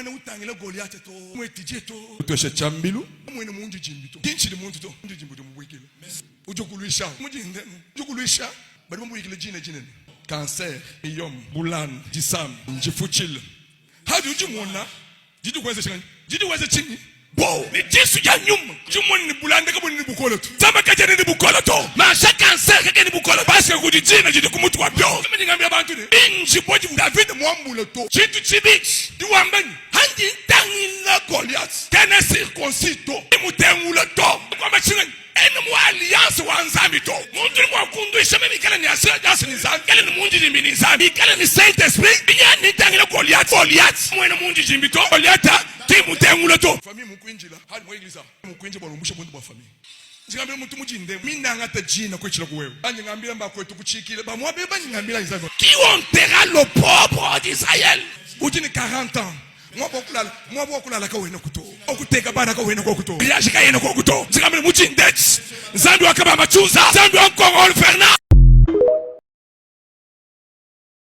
Wimane utangila Goliate to, muetidie to. Utosha tshiambilu, muena mundidimbi to. Ki ntshidi muntu to, mundidimbi udi mubuikile. Udi ukuluisha, mudinde, udi ukuluisha. Badi bamubuikile dina dinene. Cancer, myome, bulanda, disama, njifutshile. Hadi udi mona didi kuenza tshinyi? Didi kuenza tshinyi? Bo ne disu dia nyuma dimone ne bulanda kabuena ne bukole to. Nzambi kadiena ne bukole to. Nansha cancer kakena ne bukole parce que kudi dina didi ku mutu wa bio. Meme ngambila bantu ne inji bua di David muambule to. Tshintu tshibi di wamba ne handi ntangila Goliath kena circoncis to. Mutengula to. Kwamba tshinganyi? Ena mu alliance wa Nzambi to. Muntu ni mua kunduisha meme ikale ni alliance ni Nzambi, ikale ni mundidimbi ni Nzambi, ikale ni Saint Esprit. Binya nitangila Goliath, Goliath muena mundidimbi to. Goliath ki mutengula to. Famille mukuinjila hali mu eglise mukuinjila bua lumbusha bundu bua famille. Ngambila muntu mujinde minangata jina kuichila kuwewe. Banyi ngambila mbakwetu kuchikile bamwa be banyi ngambila Nzambi. Qui enterra le pauvre d'Israël? Udi ni 40 ans. Muaba wa kulala, muaba wa kulala kawena kuto. Okuteka bana kawena kokuto. Viage kayena kokuto. Nzambi mutshindetshi. Nzambi wakabamba chuza. Nzambi wa Nkongo Fernand.